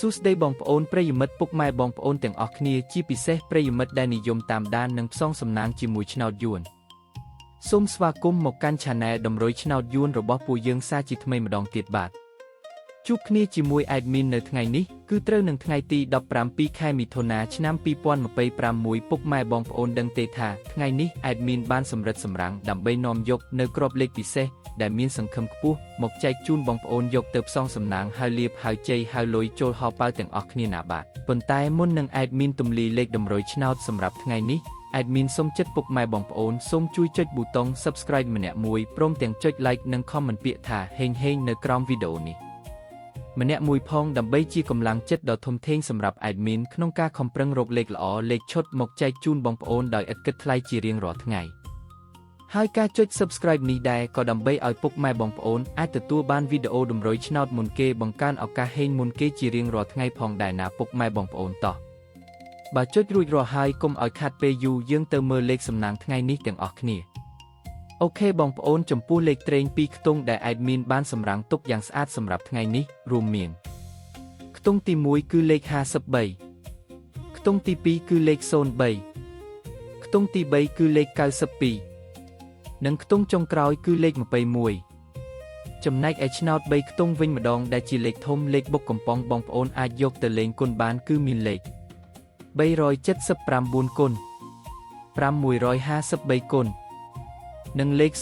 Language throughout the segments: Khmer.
សួស្តីបងប្អូនប្រិយមិត្តពុកម៉ែបងប្អូនទាំងអស់គ្នាជាពិសេសប្រិយមិត្តដែលនិយមតាមដាននិងផ្សងសំណាងជាមួយឆ្នោតយួនសូមស្វាគមន៍មកកាន់ Channel តម្រុយឆ្នោតយួនរបស់ពួកយើងសាជាថ្មីម្ដងទៀតបាទជួបគ្នាជាមួយ admin នៅថ្ងៃនេះគឺត្រូវនឹងថ្ងៃទី17ខែមិថុនាឆ្នាំ2026ពុកម៉ែបងប្អូនដឹងទេថាថ្ងៃនេះ admin បានសម្រិតសម្រាំងដើម្បីនាំយកនៅគ្រាប់លេខពិសេសដែលមានសង្ឃឹមខ្ពស់មកចែកជូនបងប្អូនយកទៅផ្សងសំណាងហើយលៀបហើយជ័យហើយលុយចូលហោប៉ៅទាំងអស់គ្នាណាបាទប៉ុន្តែមុននឹង admin ទម្លាយលេខតម្រុយឆ្នោតសម្រាប់ថ្ងៃនេះ admin សូមចិត្តពុកម៉ែបងប្អូនសូមជួយចុចប៊ូតុង Subscribe ម្នាក់មួយព្រមទាំងចុច Like និង Comment ពាក្យថាហេងហេងនៅក្រោមវីដេអូនេះម្នាក់មួយផងដើម្បីជាកម្លាំងចិត្តដ៏ធំធេងសម្រាប់ admin ក្នុងការខំប្រឹងរកលេខល្អលេខឈុតមកចែកជូនបងប្អូនដោយឥតគិតថ្លៃជារៀងរាល់ថ្ងៃហើយការចុច Subscribe នេះដែរក៏ដើម្បីឲ្យពុកម៉ែបងប្អូនអាចទទួលបានវីដេអូតម្រុយឆ្នោតមុនគេបង្កើនឱកាសហេងមុនគេជារៀងរាល់ថ្ងៃផងដែរណាពុកម៉ែបងប្អូនតោះបើចុចរួចរាល់ហើយកុំឲ្យខាត់ពេលយូរយើងទៅមើលលេខសំណាងថ្ងៃនេះទាំងអស់គ្នាOK បងប្អូនចំពោះលេខត្រេងពីរខ្ទង់ដែល admin បានសម្រាំងទុកយ៉ាងស្អាតសម្រាប់ថ្ងៃនេះរួមមានខ្ទង់ទី1គឺលេខ53ខ្ទង់ទី2គឺលេខ03ខ្ទង់ទី3គឺលេខ92និងខ្ទង់ចុងក្រោយគឺលេខ21ចំណែកឯឆ្នោត3ខ្ទង់វិញម្ដងដែលជាលេខធំលេខបុកកំប៉ុងបងប្អូនអាចយកទៅលេងគុណបានគឺមានលេខ379គុណ5153គុណនិងលេខ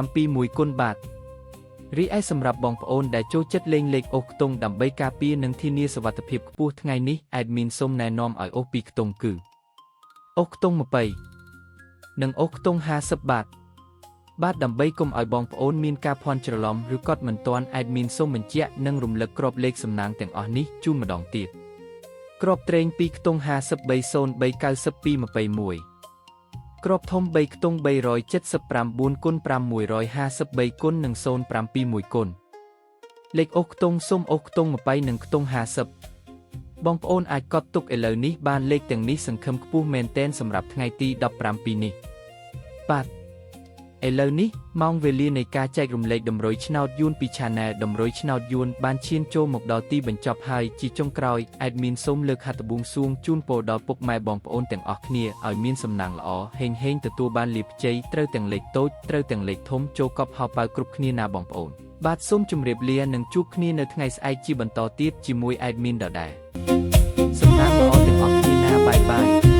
071គុណបាទរីឯសម្រាប់បងប្អូនដែលចូលចិត្តលេងលេខអូសខ្ទង់ដើម្បីការពារនិងធានាសុវត្ថិភាពខ្ពស់ថ្ងៃនេះ admin សូមណែនាំឲ្យអូសពីរខ្ទង់គឺអូសខ្ទង់20និងអូសខ្ទង់50បាទបាទដើម្បីកុំឲ្យបងប្អូនមានការភ័ន្តច្រឡំឬកត់មិនទាន់ admin សូមបញ្ជាក់និងរំលឹកគ្រាប់លេខសំណាងទាំងអស់នេះជូនម្ដងទៀតគ្រាប់ត្រេង2ខ្ទង់53 03 92 21គ្រាប់ធំ3ខ្ទង់379គុណ5153គុណនិង071គុណលេខអូសខ្ទង់សូមអូសខ្ទង់20និងខ្ទង់50បងប្អូនអាចកត់ទុកឥឡូវនេះបានលេខទាំងនេះសង្ឃឹមខ្ពស់មែនទែនសម្រាប់ថ្ងៃទី17នេះបាទឥឡូវនេះម៉ោងវេលានៃការចែករំលែកតម្រុយឆ្នោតយួនពី Channel តម្រុយឆ្នោតយួនបានឈានចូលមកដល់ទីបញ្ចប់ហើយជាចុងក្រោយ admin សូមលើកហត្ថបួងសួងជូនពរដល់ពុកម៉ែបងប្អូនទាំងអស់គ្នាឲ្យមានសំណាងល្អហេងហេងទទួលបានលាភជ័យត្រូវទាំងលេខតូចត្រូវទាំងលេខធំចូលកប់ហោប៉ៅគ្រប់គ្នាណាបងប្អូនបាទសូមជម្រាបលានិងជួបគ្នានៅថ្ងៃស្អែកជាបន្តទៀតជាមួយ admin ដដែលសំណាងល្អទាំងអស់គ្នាណាbye bye.